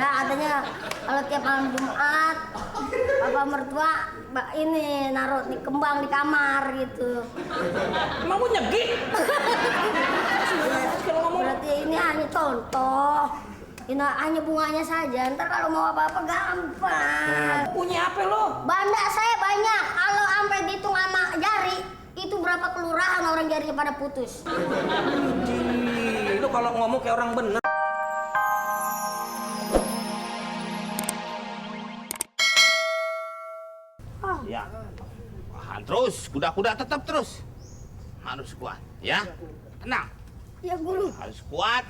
kira adanya kalau tiap malam Jumat papa mertua ini naruh di kembang di kamar gitu. Emang gue nyegik? Berarti ini hanya contoh. Ini hanya bunganya saja. Ntar kalau mau apa-apa gampang. Punya apa lo? Banda saya banyak. Kalau sampai dihitung sama jari, itu berapa kelurahan orang jarinya pada putus. Lu kalau ngomong kayak orang bener. Ya, tahan terus, kuda-kuda tetap terus. Harus kuat, ya. Tenang, Ya guru. harus kuat.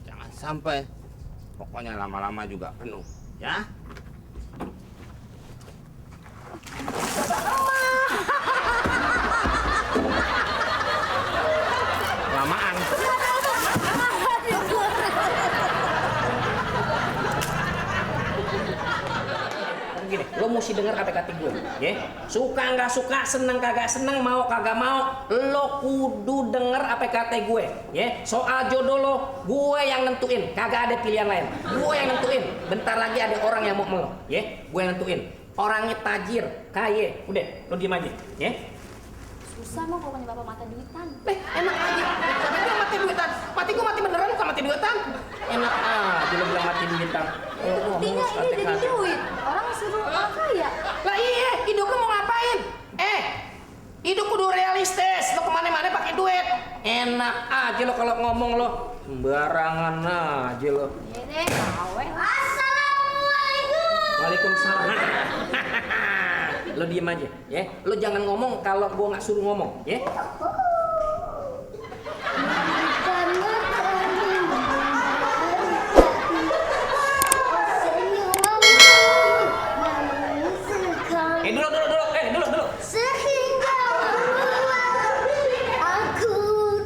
Jangan sampai, pokoknya lama-lama juga penuh, ya. Lamaan. Gini, lo mesti denger kata-kata gue, ya. Suka nggak suka, seneng kagak seneng, mau kagak mau, lo kudu denger apa kata gue, ya. Soal jodoh lo, gue yang nentuin, kagak ada pilihan lain. Gue yang nentuin. Bentar lagi ada orang yang mau melo, ya. Gue yang nentuin. Orangnya tajir, kaya, udah, lo diem aja, ya. Susah mah kalau punya bapak mata duitan. Enak aja. Tapi gue mati duitan. Mati gue mati beneran, bukan mati duitan. Enak aja lo bilang mati duitan. Buktinya ini jadi duit. Orang suruh orang kaya. Lah iya, hidup lu mau ngapain? Hidup kudu realistis. Lo kemana-mana pakai duit. Enak aja lo kalau ngomong lo. Sembarangan aja lo. Ini kawe. Assalamualaikum. Waalaikumsalam. Lo diem aja, ya. Lo jangan ngomong kalau gua nggak suruh ngomong, ya. Dulu. Sehingga aku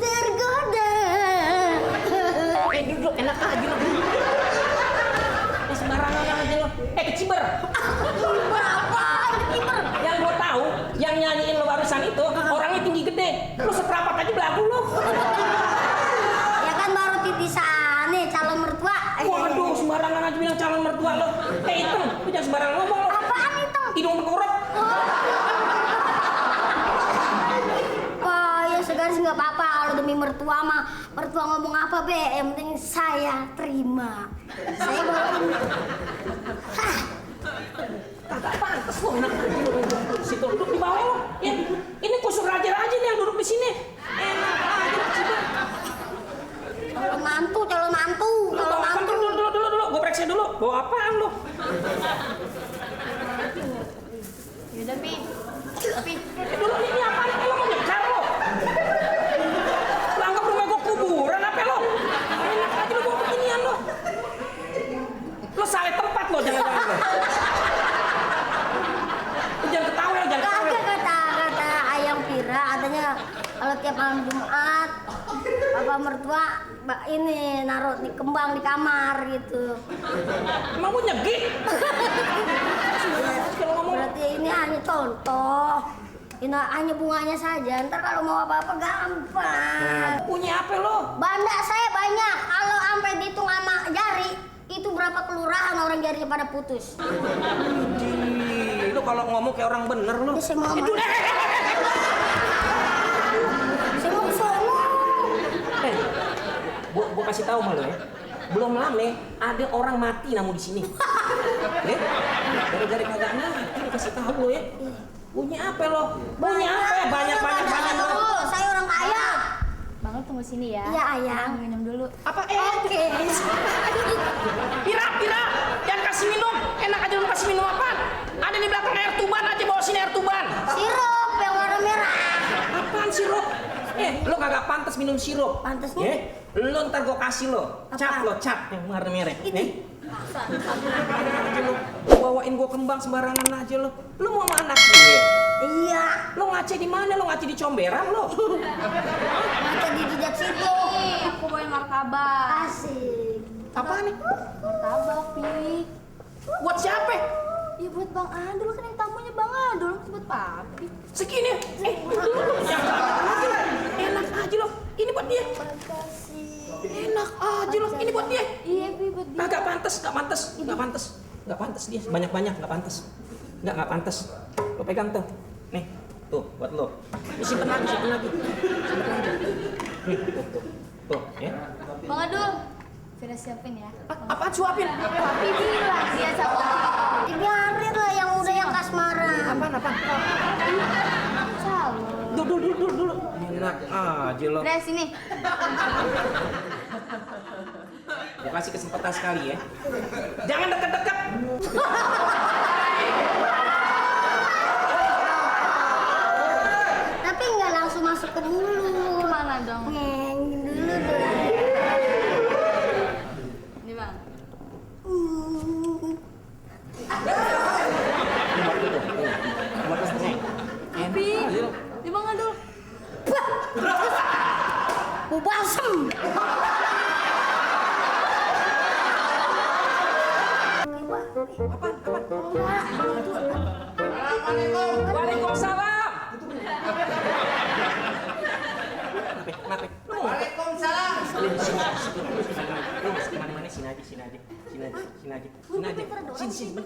tergoda. Dulu, enak aja lo. Sembarangan aja lo. Keciber. Yang gue tahu, yang nyanyiin lo barusan itu orangnya tinggi gede. Lo seperapat aja belagu lo. Ya kan baru titisan nih calon mertua. Waduh, sembarangan aja bilang calon mertua lo. Hitam, lo jangan sembarangan ngomong lo. Apaan itu? Hidung berkurap. Oh ya segaris nggak apa-apa kalau demi mertua mah. Mertua ngomong apa be, yang penting saya terima. Saya bawain. Kagak pantas lo, enak aja lo. Situ duduk di bawah lo. Ya, ini kusur raja-raja nih yang duduk di sini. Enak aja Ciber. Calon mantu. Dulu. Gue periksa dulu. Bawa apaan lo? Yaudah, Pi. Dulu ini apaan? Lo mau nyekar lo? Lo anggap rumah gue kuburan apa lo? Enak aja lo bawa beginian lo. Lo salah tempat lo, jangan-jangan lo. Lo jangan ketawa lo, jangan ketawa. Kata ayam Pira adanya kalau tiap malam Jumat papa mertua ini naruh di kembang di kamar gitu. Emang gue nyegik? Berarti ini hanya contoh. Ini hanya bunganya saja. Ntar kalau mau apa-apa gampang. Punya apa lo? Banda saya banyak. Kalau sampai dihitung sama jari, itu berapa kelurahan orang jarinya pada putus. Lo kalau ngomong kayak orang bener lo. Saya mau ke sono. Gue kasih tahu sama lo ya. Belum lama ada orang mati namu di sini. Ya? Gara-gara kagak ngerti kasih tahu lo ya. Punya apa lo? Punya apa? Banyak lo. Saya orang kaya. Bang, lo tunggu sini ya. Iya, ayang. Bang, minum dulu. Apa? Oke. Pira. Jangan kasih minum. Enak aja lo kasih minum apaan? Ada di belakang air tuban aja, bawa sini air tuban. Sirup yang warna merah. Apaan sirup? Lo kagak pantas minum sirup. Pantasnya? Lo ntar gue kasih lo. Cap yang warna merah. Lo bawain gue kembang sembarangan aja lo. Lo mau sama anak gue? Iya. Lo ngace di mana? Lo ngace di comberan lo? Mata di jejak situ. Nih, aku bawain martabak. Asik. Apaan nih? Martabak, Pi. Buat siapa? Ya buat Bang Adul, kan yang tamunya Bang Adul. Buat Papi. Segini? Enak aja lo. Ini buat dia. Makasih. Enak aja lo. Ini buat dia. Iya, Pi, buat buat dia. Nggak pantas. Nggak pantas dia. Banyak-banyak nggak pantas. Nggak pantas. Lo pegang tuh. Nih, tuh buat lo. Ini simpen lagi. Nih, tuh, ya. Bang Adul, Vira siapin ya. Apaan suapin? Papi bilang dia sama Dibiarin lah yang udah yang kasmaran. Apaan? calon. Dulu. Enak aja lo. Udah sini. Gue kasih kesempatan sekali ya. Jangan deket-deket. Tapi nggak langsung masuk ke dulu. Kemana dong? Ngeng dulu dong. Ini bang. Papi, ini Bang Adul. Basem. Waalaikumsalam. Kenapa? Waalaikumsalam. Mana sini aja. Sini.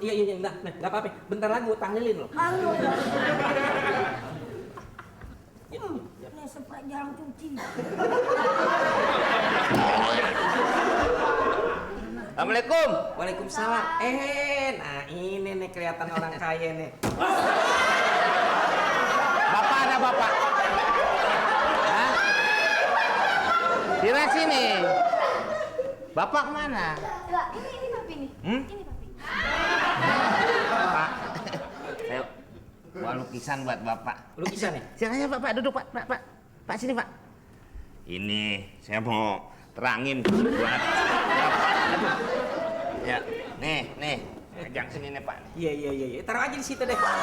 Iya. Nah, nggak apa-apa. Bentar lagi gue tahlilin lo. Ini sempat jarang cuci. Assalamualaikum. Waalaikumsalam. Nah ini nih kelihatan orang kaya nih. Bapak ada bapak. Hah? Kira sini. Bapak kemana? Enggak, ini papi nih. Ini papi. Pak. Saya bawa lukisan buat bapak. Lukisan nih. Silakan ya Pak, duduk Pak. Pak sini Pak. Ini saya mau terangin buat bapak. Aduh. Ya, nih. Pegang sini nih Pak. Iya. Taruh aja di situ deh. Ya,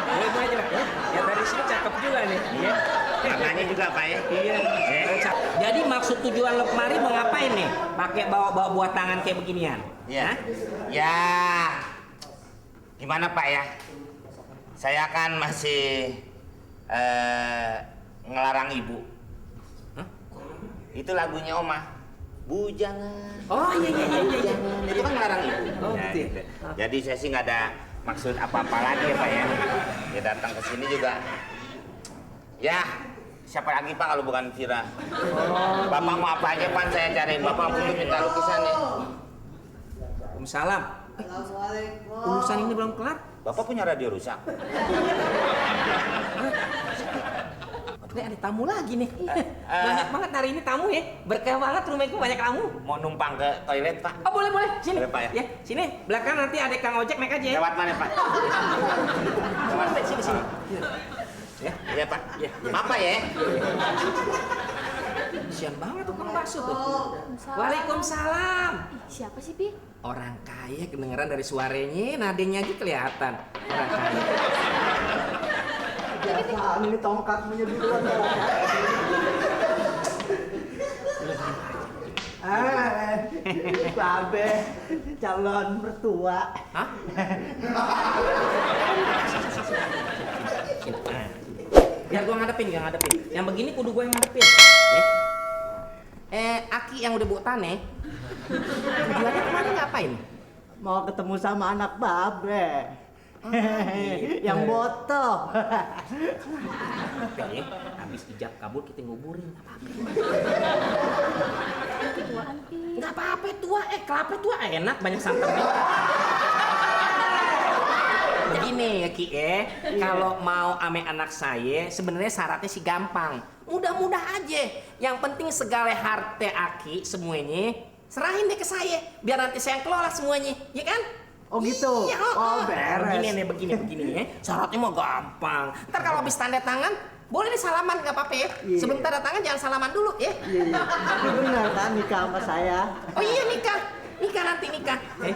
boleh aja lah. Ya dari sini cakep juga nih. Iya. Tangannya juga Pak ya. Iya. Jadi maksud tujuan lo kemari mau ngapain nih? Pakai bawa buat tangan kayak beginian? Iya. Hah? Ya. Gimana Pak ya? Saya kan masih ngelarang ibu. Hah? Itu lagunya Oma. Bujangan. Oh iya. Bujangan. Itu kan ngelarang ibu. Oh, Ya, gitu ya? gitu. Jadi saya sih nggak ada maksud apa-apa lagi ya Pak ya. Dia datang ke sini juga. Ya, siapa lagi Pak kalau bukan Vira? Bapak mau apa aja Pak saya cariin. Bapak butuh minta lukisannya. Waalaikumsalam. Urusan ini belum kelar. Bapak punya radio rusak. Ini ada tamu lagi nih. Banyak banget hari ini tamu ya. Berkah banget rumahku banyak tamu. Mau numpang ke toilet Pak? Oh boleh. Sini. Boleh, Pak, ya? Sini. Belakang nanti ada Kang Ojek naik aja ya. Lewat mana Pak? Lewat Sini. Ya, iya Pak. Ya. Apa ya? Kasian banget tuh Kang Bakso tuh. Waalaikumsalam. Ih, siapa sih, Pi? Orang kaya kedengeran dari suaranya, nadenya aja kelihatan. Orang kaya. Biasaan ini tongkat menyedihkan orang Babe, calon mertua. Hah? Biar gua ngadepin. Yang begini kudu gua yang ngadepin. Ya. Aki yang udah bawa tanah. Tujuannya kemarin ngapain? Mau ketemu sama anak Babe. Yang botoh. Ya, habis ijab kabul kita nguburin. Tuaan, Pi. Nggak apa-apa tua. Kelapa tua enak banyak santannya. Begini ya Ki kalau mau ame anak saya sebenarnya syaratnya sih gampang. Mudah-mudah aja. Yang penting segala harta Aki semuanya serahin deh ke saya. Biar nanti saya yang kelola semuanya, ya kan? Oh gitu. Iya, Oh beres. Begini ya. Syaratnya mah gampang. Ntar kalau habis tanda tangan, boleh nih salaman nggak apa-apa ya. Iya. Sebelum tanda tangan jangan salaman dulu ya. Iya. Tapi benar kan nikah sama saya. Oh iya nikah nanti nikah. Nih,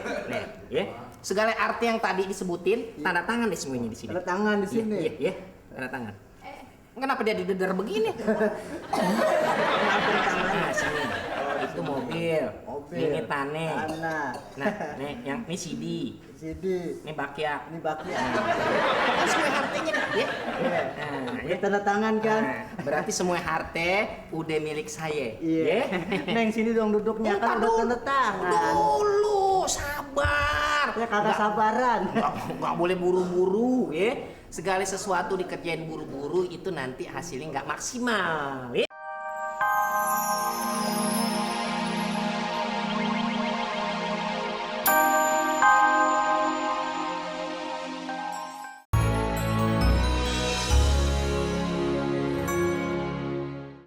ya. Segala arti yang tadi disebutin, tanda tangan deh semuanya di sini. Tanda tangan di sini. Iya, tanda tangan. Kenapa dia didedar begini? Kenapa tangan? Nah, sini. Itu mobil. Ini tanah. Tanah. Nah, nih yang ini CD. CD. Ini bakyak. Ini baknya. Kan semua hartanya ya. Iya. Nah, Ini tanda tangan kan? Nah, berarti semua harta udah milik saya. Iya. Neng sini dong duduknya kan udah tanda tangan. Dulu, sabar. Ya kagak sabaran. Nggak boleh buru-buru ya. Segala sesuatu dikerjain buru-buru itu nanti hasilnya nggak maksimal. Ya.